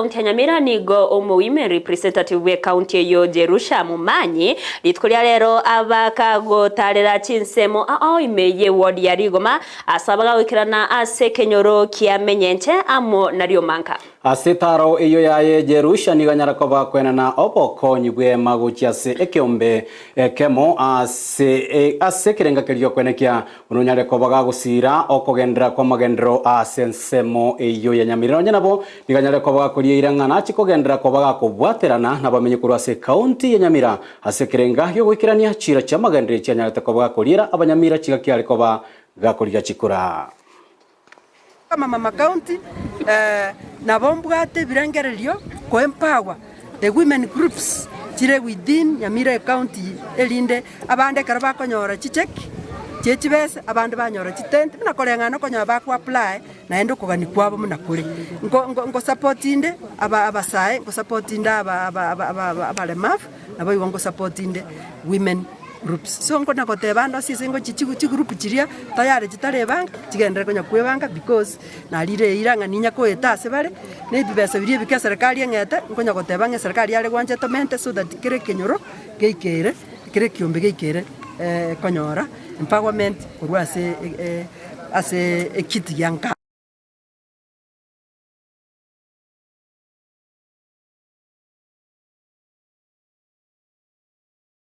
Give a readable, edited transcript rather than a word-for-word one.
ekaunti ya Nyamira nigo omo-women representative bw'ekaunti eyio Jerusha Momanyi rituko ria rero abakagotarera chinsemo ao ime y'eward ya Rigoma ase abagagoikerana ase ekenyoro kia Menyenche amo na Riomanka. Ase etaaro eyio yaye Jerusha nigo anyare koba akoenana obokonyi bw'eema gochia ase ekeombe ekemo ase ase ekerenga keria gi'okwenekia, buna onyare koba gagosiira okogenderera kw'amagenderero ase ensemo eyio ya nyamira. Nonya nabo, nigo anyare koba gakoria eira ng'a nachie kogenderera koba gakobwaterana nabamenyi korwa ase ekaunti ya Nyamira ase ekerenga gi'ogoikerania chiira chi'amagenderero echio anyarete koba gakoriera abanyamira chigaki are koba gakorigia chikura. Amamama County nabo mbwate ebirengererio ko empower the women groups chire within Nyamira ecounty erinde abande ekero bakonyora chicheki chie chibesa abande banyora chitent buna koreng'ana okonyora bako apply naende okogania kwabo buna kore. Nko nko nkosupport inde aba abasae nkosupport inde aba aba aba abaremavu naboigo nkosupport inde women. groups. So nkona goteba ande ase ase ngochia chigu chigroup chiria tayari chitarebanga chigenderere konya kwebanga because narire eira ng'a ninya koeta ase bare, na ebibesa biria ebike eserekari eng'ete nkonya goteba ng'a eserekari yare gwancha etomente so that kera ekenyoro geikere kera ekiombe geikere konyora empowerment korwa ase ase ekiti gia nka.